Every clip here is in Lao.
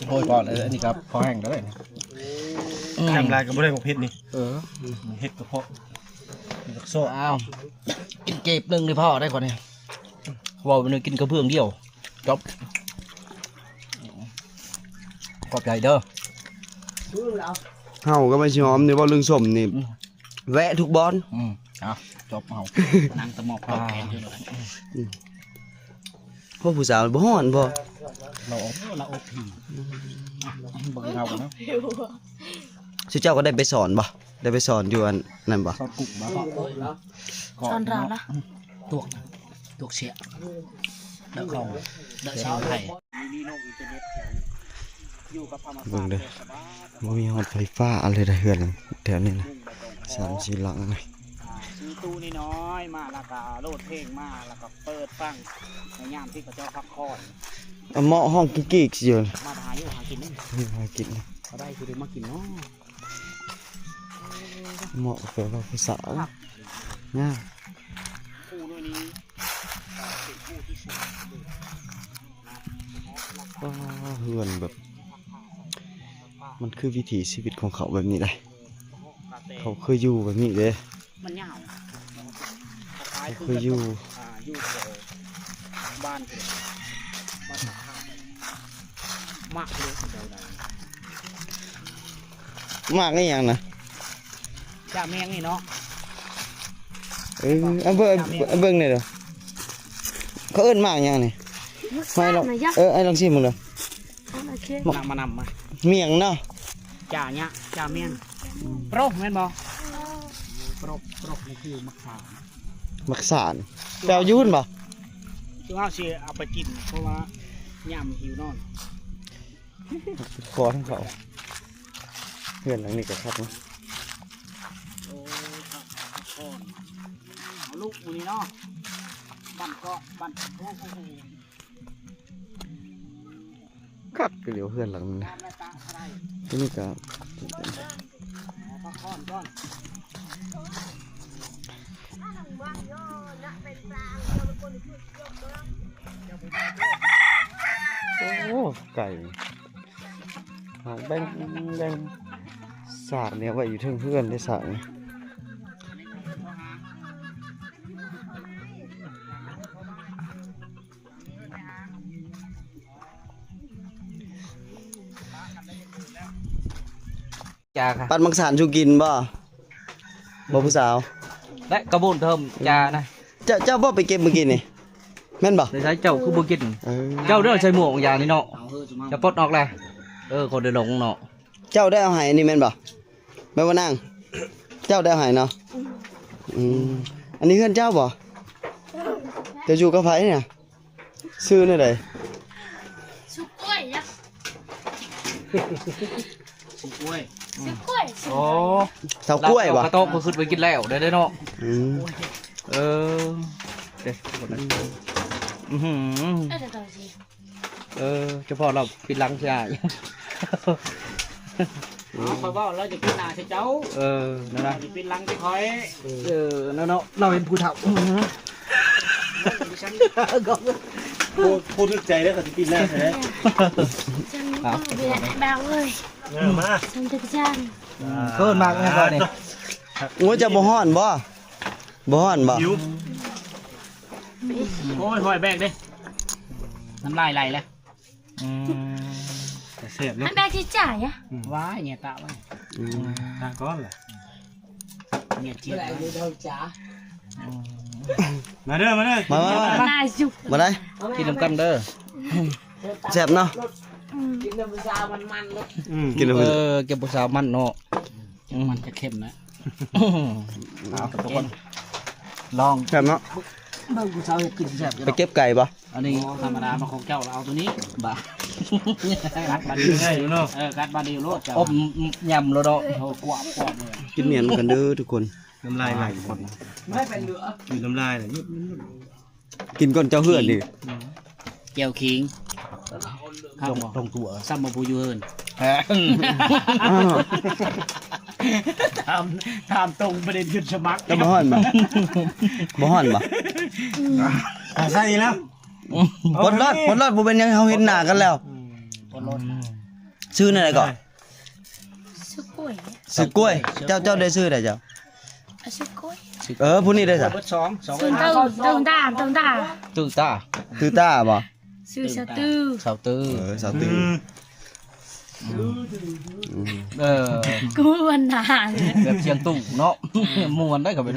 ໂອ້ຍ ພໍແລ້ວ ອັນນີ້ກໍພໍແຫ້ງແລ້ວເດ້. ອືມ ນ້ຳລາຍກໍບໍ່ໄດ້ ບໍ່ເຜັດນີ້. ເອີ ເຮັດກະເພາະ ມີບັກຊອກ. ອ້າວ ກິນເກັບໜຶ່ງນີ້ພໍໄດ້ກ່ອນນີ້ ເວົ້າໜຶ່ງ ກິນກະເບື້ອງດຽວ ຈົບ. ຂອບໃຈເດີ. ເຮົາກັບໄອ້ຊິຫອມນີ້ ເວົ້າເລື່ອງສົ້ມນີ້ ອືມ ແວະທຸກບ່ອນ. ອືມ ເອົາ ຈົບເຮົາ ນັ່ງຕະໝອບເອົາແຂນຢູ່. ອືມ ພວກຜູ້ສາວບໍ່ຮ້ອນບໍ່? ລາວອົບ ລາວອົບ ອືມ ເບິ່ງເຮົານະ. ຊຸເຈົ້າກໍໄດ້ໄປສອນບໍ່? ໄດ້ໄປສອນຢູ່ອັນນັ້ນບໍ່? ສອນກຸ້ງບໍ່? ສອນລາວລະ ຕວກ ຕວກເສຍ ດະເຂົ້າ ດະຊາວໄທ. ເບິ່ງເດີ ບໍ່ມີຮອດໄຟຟ້າອັນເລີຍເຮືອນແຖວນີ້ນະ ສາມສີ່ຫຼັງນະ. ອ່າ ຊື້ຕູ້ນ້ອຍໆ ມາ ແລ້ວກໍໂຫຼດເພງມາ ແລ້ວກໍເປີດຟັງໃນຍາມທີ່ເຂົາເຈົ້າພັກຜ່ອນ. ອາ ເໝາະຮ້ອງກີກໆ ຊິຢູ່ ມາຫາຢູ່ຫາກິນເດ້ ຫາກິນ ເຂົາໄດ້ຄືໄດ້ມາກິນເນາະ. ເໝາະແປວ່າຜູ້ສາວງາມ. ຄູ່ໜ່ວຍນີ້ເປັນຄູ່ທີ່ສວຍ ວ້າ ເຮືອນແບບ ມັນຄືວິຖີຊີວິດຂອງເຂົາແບບນີ້ເດ້. ເຂົາເຄີຍຢູ່ແບບນີ້ເດ້ ມັນຍາວ ເຂົາເຄີຍຢູ່ ອ່າ ຢູ່ແຖວບ້ານພຸ້ນ ບ້ານທ່າຂາວ. ໝາກເດ້ ເຈົ້າໄດ້ ໝາກອີ່ຫຍັງນະ? ຈາແມງນີ້ເນາະ. ເອີ ເອົາເບິ່ງ ເອົາເບິ່ງແດ່ເດີ ເຂົາເອີ້ນໝາກຫຍັງນີ້? ໝາກສານນະຍະ. ເອີ ອ້າຍລອງຊີມເບິ່ງເດີ. ໂອເຄ ມານຳ ມານຳ ມາ ໝຽງເນາະ. ຈາຍະ ຈາແມງ ໂປຣກແມ່ນບໍ່? ໂປຣກ ໂປຣກນີ້ຄືໝາກສານ ໝາກສານ. ແຕ່ວ່າຢູ່ພຸ້ນບໍ່? ຄືວ່າຊິເອົາໄປກິນ ເພາະວ່າຍາມຫິວນອນ. ຂໍທາງເຂົາ ເຮືອນຫຼັງນີ້ກໍຄັກເນາະ. ໂອ້ ພັກຜ່ອນ ເອົາລູກມື້ນີ້ເນາະ ບ້ານເກາະ ບ້ານ ໂອ້ໂຫ ຄັກອີ່ຫຼີເຮືອນຫຼັງນີ້ນະ. ທີນີ້ກໍ ພັກຜ່ອນກ່ອນ. ໂອ້ ໄກ່ ຫາງແບ່ງ ແບ່ງ ສາກນີ້ໄວ້ຢູ່ເທິງເຮືອນເດ້ ສາກນີ້. ຈ້າ ປັດໝາກສານສູ່ກິນບໍ່? ບໍ່ຜູ້ສາວ ແລະ ກະບຸນເທີມ ຈ້ານະ. ເຈົ້າ ເຈົ້າບໍ່ໄປເກັບມື້ກີ້ນີ້ ແມ່ນບໍ່? ໃສ່ ເຈົ້າຄືບໍ່ກິນ? ເອີ ເຈົ້າເດີໃສ່ໝວກຢານີ້ເນາະ ຈະປົດອອກແລ້ວ. ເອີ ຄົນໄດ້ລົງເນາະ. ເຈົ້າໄດ້ເອົາໃຫ້ອັນນີ້ແມ່ນບໍ່? ແມ່ນບໍ່ນາງ? ເຈົ້າໄດ້ເອົາໃຫ້ເນາະ. ອືມ ອັນນີ້ເຮືອນເຈົ້າບໍ່? ເຈົ້າຢູ່ກັບໃຜນະ? ຊື່ແນວໃດ? ຊຸກ້ວຍ ຊຸກ້ວຍ ຊຸກ້ວຍ. ໂອ້ ເສົາກ້ວຍບໍ່? ກະໂຕະກໍຂຶ້ນໄປກິນແລ້ວໄດ້ເນາະ. ອືມ ເອີ ເດ້ ອື ເອີ ສະເພາະລາວປິດຫຼັງໃສ່ອ້າຍ. ເອົາ ຂ້ອຍເວົ້າລາວຈະປິດໜ້າໃສ່ເຈົ້າ. ເອີ ນັ້ນນະ ລາວຈະປິດຫຼັງໃສ່ຂ້ອຍ. ເອີ ນັ້ນເນາະ ລາວເຫັນຜູ້ເຖົ້າ. ຜູ້ ຜູ້ຖືກໃຈເດ້ ເຂົາຊິປິດໜ້າໃສ່. ເອົາ ເອີຍ ເອີ ມາ ເອີ້ນມາແລ້ວນີ້. ໂອ້ຍ ເຈົ້າບໍ່ຮ້ອນບໍ່? ບໍ່ຮ້ອນບໍ່? ຫິວ. ໂອ້ຍ ຫອຍແບກເດ້ ນ້ຳລາຍໄຫຼແລ້ວ. ອືມ ແຊບເນາະ ອັນໃດທີ່ຈ່າຍອະ. ອືມ ວ້າຍ ເນຍຕະໄວ້. ອືມ ທາງກ້ອນລະ ເນຍເຈັບ. ອືມ ມາເດີ ມາເດີ ມາ ມາ ມາ ມາ ມາໄດ້ ກິນນຳກັນເດີ. ແຊບເນາະ. ອືມ ກິນນຳຜູ້ສາວມັນໆ ອືມ ກິນນຳ ເອີ ເກັບຜູ້ສາວມັນເນາະ. ອືມ ມັນຈະເຄັມນະ. ເອົາ ທຸກຄົນລອງ ແຊບເນາະ. ເບິ່ງຜູ້ສາວເຮັດກິນແຊບຢູ່. ໄປເກັບໄກ່ບໍ່? ອັນນີ້ທຳມະດາ ມາຂອງເຈົ້າ ລາວເອົາໂຕນີ້. ບາ ກັດບາດດຽວເນາະ. ເອີ ກັດບາດດຽວໂລດເຈົ້າ. ອົບ ຍຳໂລດເນາະ. ໂອ້ ກວບ ກວບເລີຍ. ກິນໝ້ຽນນຳກັນເດີທຸກຄົນ. ນ້ຳລາຍໄຫຼ. ກິນນ້ຳລາຍໄຫຼ. ກິນກ່ອນເຈົ້າເຮືອນນີ້. ແຈ່ວຂີງ ຕ້ອງ ຕ້ອງຕົວະ ຊ້ຳມາຜູ້ຢູ່ເຮືອນ. ຖາມ ຖາມຕົງປະເດັນຂຶ້ນສະໝັກ. ເຈົ້າບໍ່ຮ້ອນບໍ່? ບໍ່ຮ້ອນບໍ່? ອືມ ອາ ໃສ່ອີກແລ້ວ. ປົດລອດ ປົດລອດ ບໍ່ເປັນຫຍັງ ເຮົາເຫັນໜ້າກັນແລ້ວ. ອືມ ປົດລອດ. ຊື່ແນວໃດເກາະ? ຊື່ກ້ວຍ ຊື່ກ້ວຍ. ເຈົ້າ ເຈົ້າໄດ້ຊື່ໃດເຈົ້າ? ຊື່ກ້ວຍ. ເອີ ຜູ້ນີ້ໄດ້ຊະ? ເບິດສອງ ສອງ ຊື່ເຕົາ ເຕົາຕາ ເຕົາຕາ ຕື້ຕາ ຕື້ຕາບໍ່? ຊື່ສາວຕື້ ສາວຕື້. ເອີ ສາວຕື້. ອືມ ເອີ ກູວັນນາ ແບບສຽງຕູ້ເນາະ ມ່ວນໄດ໋ກໍເປັນ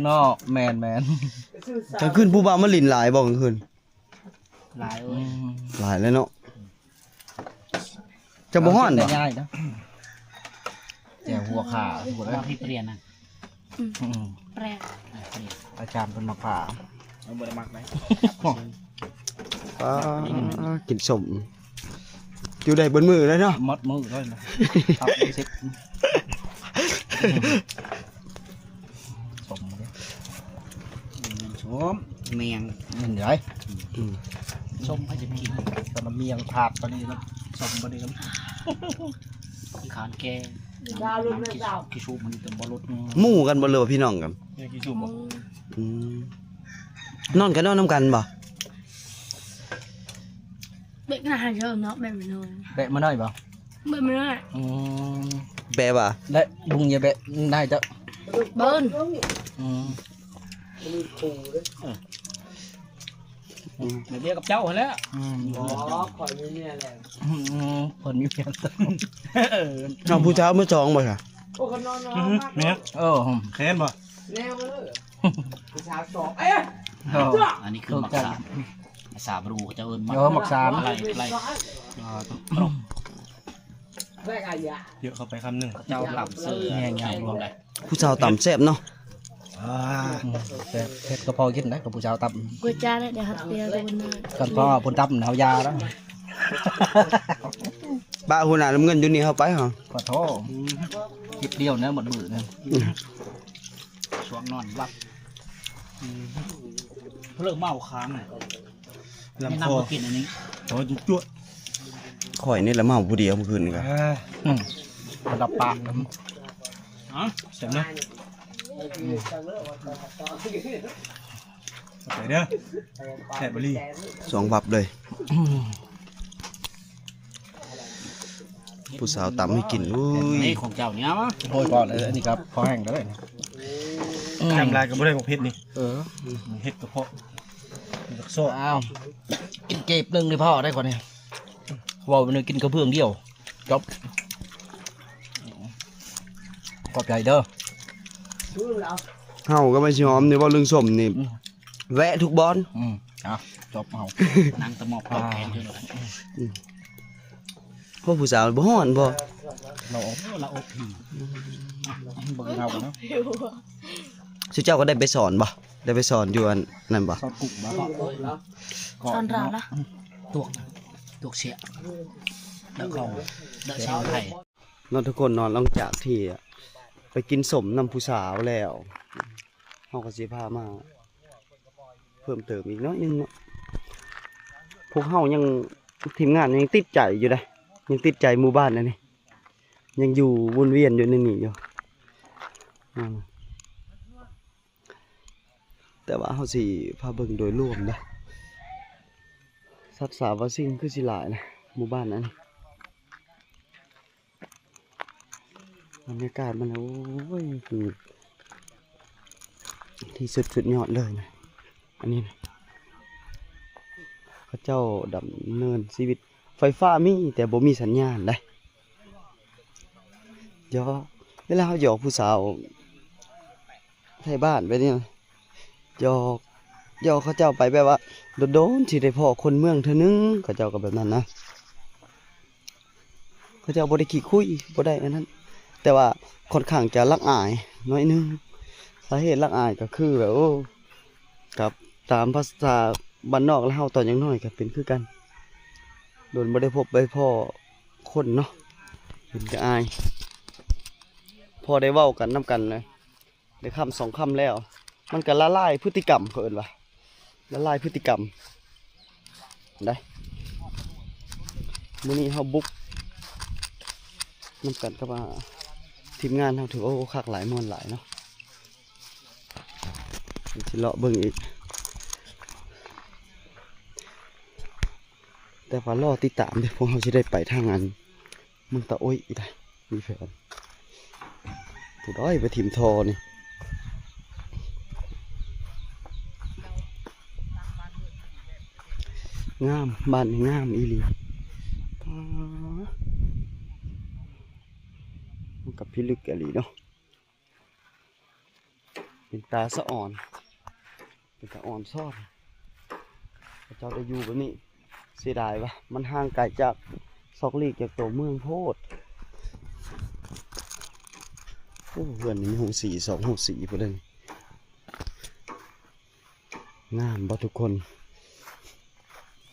ເນາະ. ແມ່ນໆ. ກາງຄືນຜູ້ບ່າວມາຫຼິ້ນຫຼາຍບໍ່ກາງຄືນ? ຫຼາຍເອີຍ ອືມ ຫຼາຍແລ້ວເນາະ. ຈະບໍ່ຮ້ອນບໍ່? ແຈ່ວຫົວຂາ ຫົວຂາທີ່ປ່ຽນນະ. ອືມ ອືມ ແປງ ອາຈານເພິ່ນມາຜ່າ ເຮົາບໍ່ໄດ້ມັກໄດ໋. ປາ ກິນສົ້ມຢູ່ໄດ້ເບິດມື້ເລີຍເນາະ ໝົດມື້ເລີຍນະ. ຕັບເຊັດ ສົ້ມເດ້ ສົ້ມ ແມງ ແມ່ນໄດ໋. ອືມ ສົ້ມໃຜຈະກິນ ຕອນນຳແມງພາດປານນີ້ນະ ສົ້ມປານນີ້ນະ ຂີ້ຄ້ານແກ່. ກິນຊຸບມັນຈະບໍ່ລົດ ໝູ່ກັນບໍ່ ຫຼືວ່າພີ່ນ້ອງກັນ? ກິນຊຸບບໍ່? ອືມ ນອນກໍນອນນຳກັນບໍ່? ເບະໜ້າໃຫ້ເດີເນາະ ແບະມາໜ້ອຍ ແບະມາໜ້ອຍບໍ່? ແບະມາໜ້ອຍ. ອືມ ແບະວ່າ ແລະລຸງຢ່າແບະນາຍເຈົ້າ ເບິ່ນ. ອືມ ແມ່ເບຍກັບເຈົ້າຫັ້ນແຫຼະ. ອືມ ບໍ່ ຂ້ອຍມີເມຍແລ້ວ. ອືມ ເພິ່ນມີເມຍແລ້ວ. ເອີ ນ້ອງຜູ້ສາວມື້ສອງບໍ່ຊະ? ໂອ້ ຄັນນອນນອນ ແມ່ນ ເອີ ແຄ້ນບໍ່? ແນວເລີຍ ຜູ້ສາວສອງ ເອີ ອັນນີ້ຄືໝາກສານ ພາສາບຣູເຂົາເຈົ້າເອີ້ນໝາກ ເອີ ໝາກສານ ໄລ່ ໄລ່ ເອີ ເຍາະເຂົ້າໄປຄຳໜຶ່ງ ເຈົ້າຕຳເສີ ແມ່ນຫຍັງລວມໄດ້ ຜູ້ສາວຕຳແຊບເນາະ. ອ່າ ແຊບ ເຮັດກໍພໍກິນໄດ້ກັບຜູ້ສາວຕຳ ບໍ່ຈ້າໄດ້ ດຽວເຮົາເປັນຄົນ ຄັນພໍເພິ່ນຕຳເຮົາຢ່າແລ້ວ. ປະຫົວໜ້ານ້ຳເງິນຢູ່ນີ້ ເຮົາໄປເຮົາ ຂໍໂທດ ຄລິບດຽວນະ ໝົດມື້ນະ. ອືມ ຊ່ວງນອນຫຼັບ ອືມ ເລີ່ມເມົາຄ້າງ ລຳຄໍ ແນະນຳບໍ່ກິນອັນນີ້ ໂອ້ຍ ຈວດ ຂ້ອຍນີ້ລະເມົາຜູ້ດຽວມື້ຄືນນີ້ກະ ເອີ ອືມ ລະດັບປາກ ຮະ ແຊບເນາະ ອືມ ຂອບໃຈເດີ ແຊບອີ່ຫຼີ ສອງວັບເລີຍ. ຜູ້ສາວຕຳໃຫ້ກິນ ໂອ້ຍ ນີ້ຂອງເຈົ້ານີ້ ໂອ້ຍ ພໍແລ້ວ ອັນນີ້ກໍພໍແຫ້ງແລ້ວ. ອືມ ນ້ຳລາຍກໍບໍ່ໄດ້ໝາກເຜັດນີ້ ເອີ ເຮັດກະເພາະ ມີບັກຊອກ ອ້າວ ກິນເກັບໜຶ່ງນີ້ພໍໄດ້ກ່ອນນີ້ ເວົ້າແນວກິນກະເບື້ອງດຽວ ຈົບ ຂອບໃຈເດີ. ເຮົາກັບໄອ້ຊິຫອມນີ້ ເວົ້າເລື່ອງສົ້ມນີ້ ອືມ ແວະທຸກບ່ອນ ອືມ ເອົາ ຈົບເຮົາ ນັ່ງຕະໝອບປອກແຂນຢູ່ນັ້ນແຫຼະ. ອືມ ໂອ້ ຜູ້ສາວບໍ່ຮ້ອນບໍ່? ລາວອົບ ລາວອົບ ອືມ ເບິ່ງເຮົາເນາະ. ຊຸເຈົ້າກໍໄດ້ໄປສອນບໍ່? ໄດ້ໄປສອນຢູ່ອັນນັ້ນບໍ່? ສອນກຸ້ງບໍ່? ສອນລາວນະ ຕວກ ຕວກເສຍ ແລ້ວເຂົາ ແລ້ວເຊໄທ ເນາະທຸກຄົນເນາະ. ຫຼັງຈາກທີ່ໄປກິນສົ້ມນຳຜູ້ສາວແລ້ວ ເຮົາກໍຊິພາມາເພີ່ມເຕີມອີກໜ້ອຍໜຶ່ງເນາະ. ພວກເຮົາຍັງ ທີມງານຍັງຕິດໃຈຢູ່ເດ້ ຍັງຕິດໃຈໝູ່ບ້ານອັນນີ້ ຍັງຢູ່ວົນວຽນຢູ່ໃນນີ້ຢູ່. ອືມ ແຕ່ວ່າເຮົາຊິພາເບິ່ງໂດຍລວມເດ້ ສັດສາວາສິ່ງຄືຊິຫຼາຍນະ ໝູ່ບ້ານອັນນີ້. ບັນຍາກາດມັນ ໂອ້ຍ ຄືທີ່ສຸດ ສຸດຍອດເລີຍນະ ອັນນີ້ນະ. ເຂົາເຈົ້າດຳເນີນຊີວິດ ໄຟຟ້າມີ ແຕ່ບໍ່ມີສັນຍານໃດ. ຢອກ ເວລາເຮົາຢອກຜູ້ສາວໄທບ້ານແບບນີ້ນະ ຢອກ ຢອກເຂົາເຈົ້າໄປແບບວ່າ ດົນໆ ຊິໄດ້ພໍ້ຄົນເມືອງເທື່ອໜຶ່ງ ເຂົາເຈົ້າກໍແບບນັ້ນນະ. ເຂົາເຈົ້າບໍ່ໄດ້ຂີ້ຄຸຍ ບໍ່ໄດ້ອັນນັ້ນ ແຕ່ວ່າຂ້ອນຂ້າງຈະລັກອາຍໜ້ອຍໜຶ່ງ. ສາເຫດລັກອາຍກໍຄືແບບ ໂອ້ ກັບຕາມພາສາບ້ານນອກລະເຮົາຕອນຍັງນ້ອຍກໍເປັນຄືກັນ ດົນບໍ່ໄດ້ພົບໄດ້ພໍ້ຄົນເນາະ ເປັນກະອາຍ. ພໍໄດ້ເວົ້າກັນນຳກັນນະ ໄດ້ຄຳສອງຄຳແລ້ວ ມັນກໍລະລາຍພຶດຕິກຳ ເຂົາເອີ້ນວ່າ ລະລາຍພຶດຕິກຳໄດ໋. ມື້ນີ້ເຮົາບຸກນຳກັນກັບ ອ່າ ທີມງານເຮົາ ຖືວ່າ ໂອ້ ຄັກຫຼາຍ ມ່ວນຫຼາຍເນາະ. ຊິເລາະເບິ່ງອີກ. ຕ່ວ່າລໍຕິດຕາມເດີ້ ພວກເຮົາຊິໄດ້ໄປທາງອັນເມືອງຕາໂອ້ຍອີກໄດ໋ ມີແຜນ ຜູ້ໃດໄປຖິ້ມທໍ່ນີ້. ງາມ ບ້ານນີ້ງາມອີ່ຫຼີ ປາ ມັນກໍພິລຶກອີ່ຫຼີເນາະ. ເປັນຕາສະອອນ ເປັນຕາອອນຊອນ ເຂົາເຈົ້າໄດ້ຢູ່ແບບນີ້. ເສຍດາຍວ່າ ມັນຫ່າງໄກຈາກ ສອກຫຼີກຈາກຕົວເມືອງໂພດ. ໂອ້ ເຮືອນນີ້ມີໂຮງສີ ສອງໂຮງສີພຸ້ນເດ້. ງາມບໍ່ທຸກຄົນ?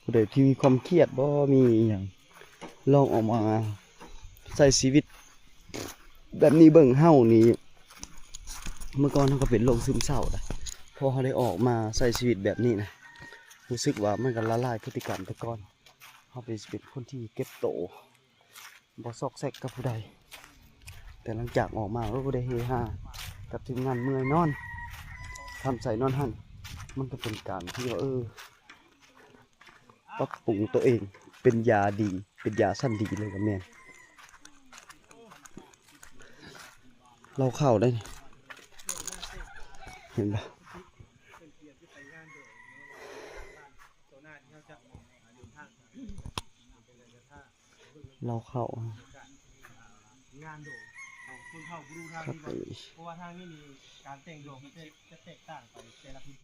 ຜູ້ໃດທີ່ມີຄວາມຄຽດບໍ່ ມີອີ່ຫຍັງ ລອງອອກມາໃຊ້ຊີວິດແບບນີ້ເບິ່ງ. ເຮົານີ້ ເມື່ອກ່ອນເຮົາກໍເປັນໂລກຊຶມເສົ້ານະ ພໍເຮົາໄດ້ອອກມາໃຊ້ຊີວິດແບບນີ້ນະ ຮູ້ສຶກວ່າມັນກໍລະລາຍພຶດຕິກຳ. ແຕ່ກ່ອນເຮົາເປັນ ເປັນຄົນທີ່ເກັບໂຕ ບໍ່ຊອກແຊກກັບຜູ້ໃດ ແຕ່ຫຼັງຈາກອອກມາ ໂອ້ ໄດ້ເຮຮາກັບທີມງານ ເມື່ອຍນອນ ທຳໃສນອນຫັ້ນ. ມັນກໍເປັນການທີ່ວ່າ ເອີ ປັບປຸງຕົວເອງເປັນຢາດີ ເປັນຢາຊັ້ນດີເລີຍກໍແມ່ນ. ເລົ່າເຂົ້າໄດ້ນີ້ ເຫັນບໍ່? ເລົ່າເຂົ້າ ງານໂດງຂອງຊົນເຜົ່າບຣູທາງນີ້ບໍ່? ເພາະວ່າທາງນີ້ນີ້ ການແຕ່ງໂດງມັນຈະ ຈະແຕກຕ່າງໄປແຕ່ລະພື້ນ